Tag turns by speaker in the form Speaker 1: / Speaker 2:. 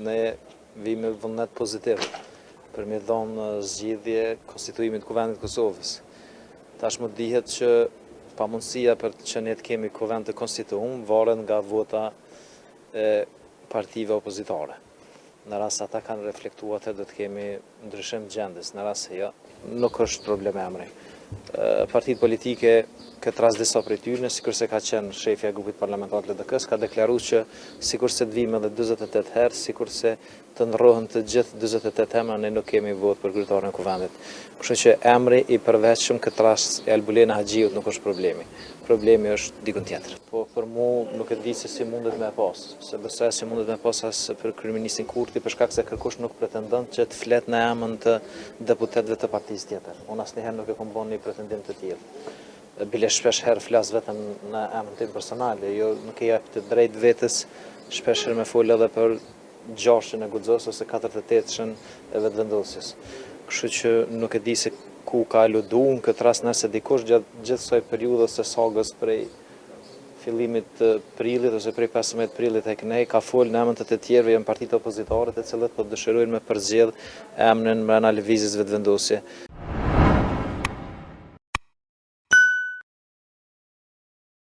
Speaker 1: Ne vijmë me vullnet pozitiv për me dhonë zgjidhje konstituimit të Kuvendit të Kosovës. Tashmë dihet që pamundësia për që ne të kemi kuvend të konstituum varet nga vota e partive opozitare. Në rast se ata kanë reflektuar, atëherë do të kemi ndryshim të gjendjes, në rast se jo, nuk është problem emri. Partitë politike, këtë rast disa prej tyre, sikurse ka qenë shefja e grupit parlamentar të LDK-së, ka deklaruar që sikurse të vijmë edhe 48 herë, sikurse të ndrrohen të gjithë 48 emra, ne nuk kemi votë për kryetarin e Kuvendit. Kështu që emri i përveçëm këtë rast i Albulena Haxhiut nuk është problemi. Problemi është dikun tjetër. Po për mu nuk e di se si mundet me pas, se besoj se mundet me pas as për kryeministin Kurti, për shkak se kërkush nuk pretendon që të flet në emën të deputetëve të partisë tjetër. Unë asnjëherë nuk e kom bo një pretendim të tillë. Bile shpesh herë flas vetëm në emrin tim personal, e jo nuk e jap të drejtë vetes shpesh herë me fol edhe për gjashtën e Guxos ose 48-shën e Vetëvendosjes. Kështu që nuk e di se ku ka aludu në këtë rast nëse dikush gjatë gjithë kësaj periudhës së sagës prej fillimit të prillit ose prej 15 prillit e kënej, ka fol në emën të të tjerëve janë partitë opozitare të cilët po dëshirojnë me përzgjedh emrin mbrenda lëvizjes Vetëvendosje.